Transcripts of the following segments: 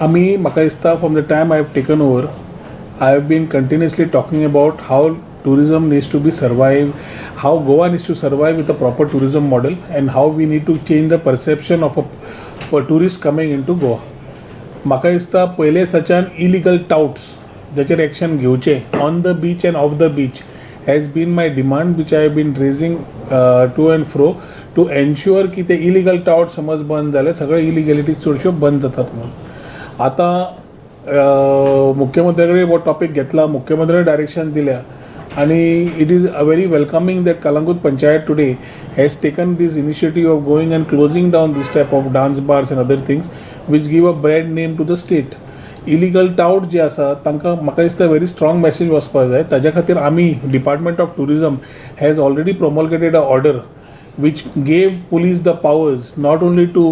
आमी, म्हाका दिसता, from the time I have taken over, I have been continuously talking about how tourism needs to be survive, how Goa needs to survive with a proper tourism model and how we need to change the perception of a tourist coming into Goa. म्हाका दिसता, पयले साच्यान illegal touts जाचेर action घेवचें on the beach and off the beach has been my demand, which I have been raising to and fro to ensure की ते illegal taut समज बंद जाले, सगळे इलिगॅलिटीज चडश्यो बंद जातात म्हणून. आतां मुख्यमंत्र्या कडेन हो टॉपीक घेतला, मुख्यमंत्र्यान डायरेक्शन दिल्या आनी it is a very welcoming that Calangute Panchayat today has taken this initiative of going and closing down this type of dance bars and other things which give a bad name to the state. Illegal tout जे आसा, तांकां म्हाका दिसता very strong message वचपाक जाय. ताज्या खातीर आमी, Department of Tourism has already promulgated a order which gave police the powers not only to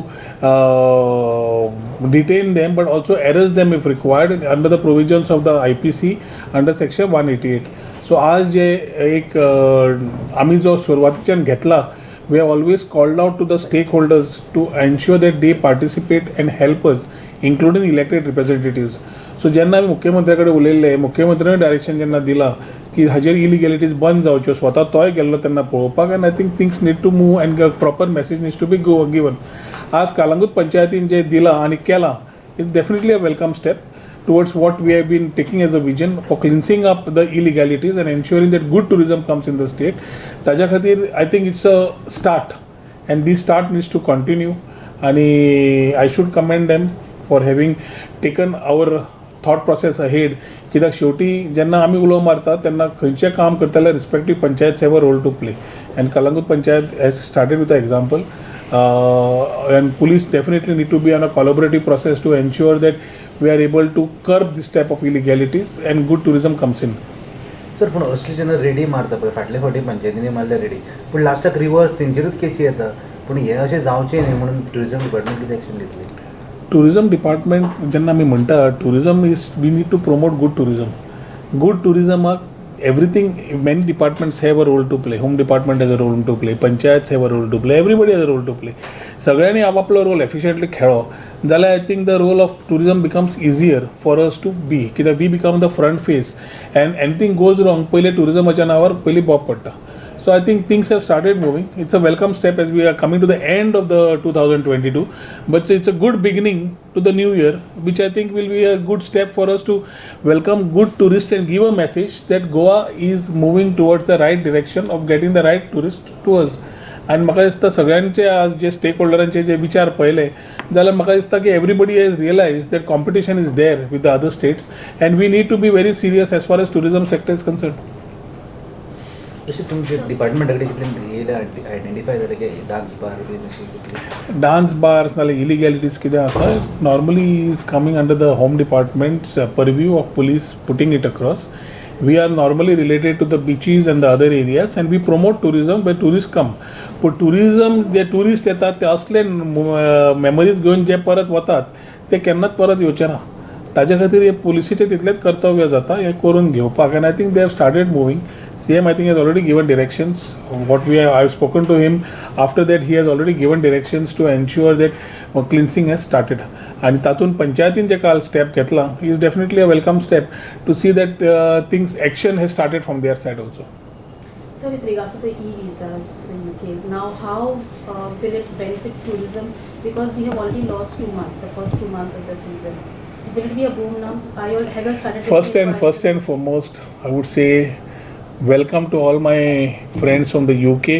detain them but also arrest them if required under the provisions of the IPC under section 188. So आज जे एक आमी जो सुरवातीच्यान घेतला, we have always called out to the stakeholders to ensure that they participate and help us, including elected representatives. So जेन्ना आमी मुख्यमंत्र्या कडेन उलयल्ले, मुख्यमंत्र्यान direction जेन्ना दिलां की हाजेर इलिगॅलिटीज बंद जावच्यो, स्वता तोय गेल्लो तेन्ना पळोवपाक, and I think things need to move and proper message needs to be go given. आज कालंगूट पंचायतीन जें दिलां आनी केलां is definitely a welcome step towards what we have been taking as a vision for cleansing up the illegalities and ensuring that good tourism comes in the state. ताज्या खातीर I think it's a start and this start needs to continue आणि I should commend them for having taken our thought process ahead, कित्याक शेवटी जेन्ना आमी उलो मारता तेन्ना खंयचें काम करता जाल्यार respective panchayats have a role to play, and Calangute Panchayat has started with a example, and police definitely need to be on a collaborative process to ensure that we are able to curb this type of illegalities and good tourism comes in. Sir, पूण असली जेन्ना ready मारता पळय, फाटले फावटी पंचायतींनी मारले ready, पूण लास्टाक रिवर्स तेंचेरूच केसी येता. पूण हें अशें जावचें न्ही म्हणून ट्युरिजम डिपार्टमेंट कितें एक्शन घेतली? टुरिझम डिपार्टमेंट जेन्ना आमी म्हणटा, tourism is, we need to promote good tourism. Good टुरिझमाक everything, many departments have a role to play. Home department has a role to play, panchayats have a role to play, everybody has a role to play. सगळ्यांनी आपापलो role efficiently खेळ्ळो जाल्यार I think the role of tourism becomes easier for us to be, कित्याक we become the front face and anything goes wrong, पयलीं टुरिझमाच्या नांवार पयलीं बोब पडटा. So I think things have started moving. It's a welcome step as we are coming to the end of the 2022, but it's a good beginning to the new year, which I think will be a good step for us to welcome good tourists and give a message that Goa is moving towards the right direction of getting the right tourist to us. आनी म्हाका दिसता, सगळ्यांचे आज जे stake होल्डरांचे जे विचार पळयले जाल्यार म्हाका दिसता की everybody has realize that competition is there with the other states and we need to be very serious as far as tourism sector is concern. तशें तुमचे डिपार्टमेंटा कडेन कितले येयले, आयडेंटिफाय जाले की डान्स बार बीन अशी कितले? डान्स बार्स नाल्यार इलिगॅलिटीज कितें आसा, normally is coming under the home department's purview of police putting it across. We are normally related to the beaches and the other areas and we promote tourism where tourist come. पूण tourism, जे tourist येतात, ते असले memories घेवन जे परत वतात, ते केन्नाच परत येवचे ना. ताज्या खातीर हे पुलिसेचें तितलेंच कर्तव्य जाता हें करून घेवपाक, and I think they have started moving. CM, I think, has already given directions. What we I have spoken to him after that, he has already given directions to ensure that cleansing has started. आनी तातूंत पंचायतीन जे काल step घेतला is definitely a welcome step to see that things, action has started from their side also. Sir, with regards to the e-visas for UK, now how will it benefit tourism? Because we have already lost 2 months, the first 2 months of the season. So will it be a boom now? Are you all, have you all started First taking and first and foremost, I would say welcome to all my friends from the UK.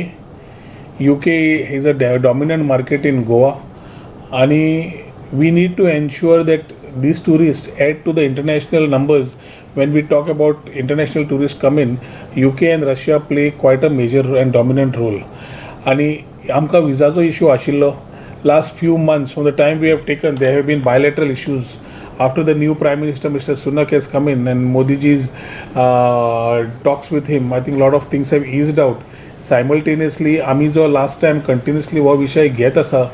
UK is a dominant market in Goa, and we need to ensure that these tourists add to the international numbers. When we talk about international tourists come in, UK and Russia play quite a major and dominant role. आणि आमकां विजाचो issue आशिल्लो. Last few months, from the time we have taken, there have been bilateral issues. After the new Prime Minister, Mr. Sunak, has come in and Modi ji's talks with him, I think lot of things have eased out. Simultaneously, आमी जो last time continuously हो विशय घेत आसा,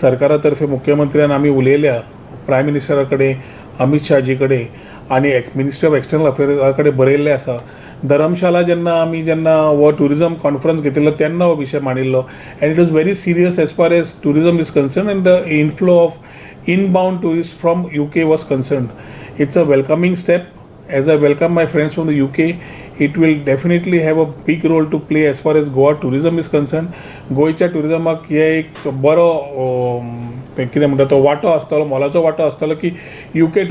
सरकारा तर्फे मुख्यमंत्र्यान आमी उलयल्या प्रायम मिनिस्टरा कडेन, अमीत शहाजी कडेन आनी मिनिस्ट्री ऑफ एक्सटर्नल अफेर्सा कडेन बरयल्लें आसा. धरमशाला जेन्ना आमी जेन्ना हो ट्युरिजम कॉन्फरन्स घेतिल्लो, तेन्ना हो विशय मांडिल्लो, and it was very serious as far as tourism is concern and the inflow of inbound tourist from UK was concerned. It's a welcoming step. As I welcome my friends from the UK, it will definitely have a big role to play as far as Goa tourism is concerned. गोंयच्या टुरिजमाक हे एक बरो ते कितें म्हणटा तो वांटो आसतलो, मोलाचो वांटो आसतलो की UK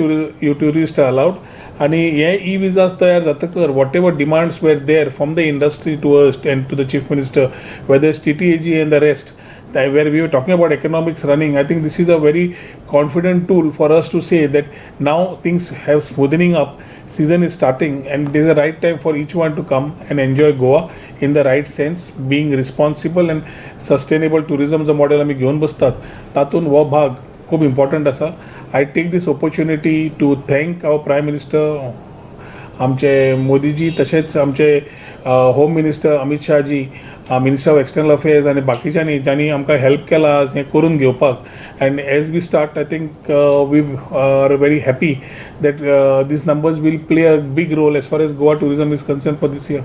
tourist are allowed. आनी हे ई विजास तयार जातकर, whatever demands were there from the industry to us and to the Chief Minister, whether it's TTAG and the rest, where we were talking about economics running, I think this is a very confident tool for us to say that now things have smoothening up, season is starting, and it is the right time for each one to come and enjoy Goa in the right sense, being responsible and sustainable tourism जो model आमी घेवन बसतात, तातूंत हो भाग खूब important आसा. I take this opportunity to thank our Prime Minister, आमचे मोदीजी, तशेंच आमचे home minister Amit Shahji, minister of external affairs आनी बाकीच्यांनी ज्यांनी आमकां हेल्प केला आज हें करून घेवपाक. And as we start, I think we are very happy that these numbers will play a big role as far as Goa tourism is concerned for this year.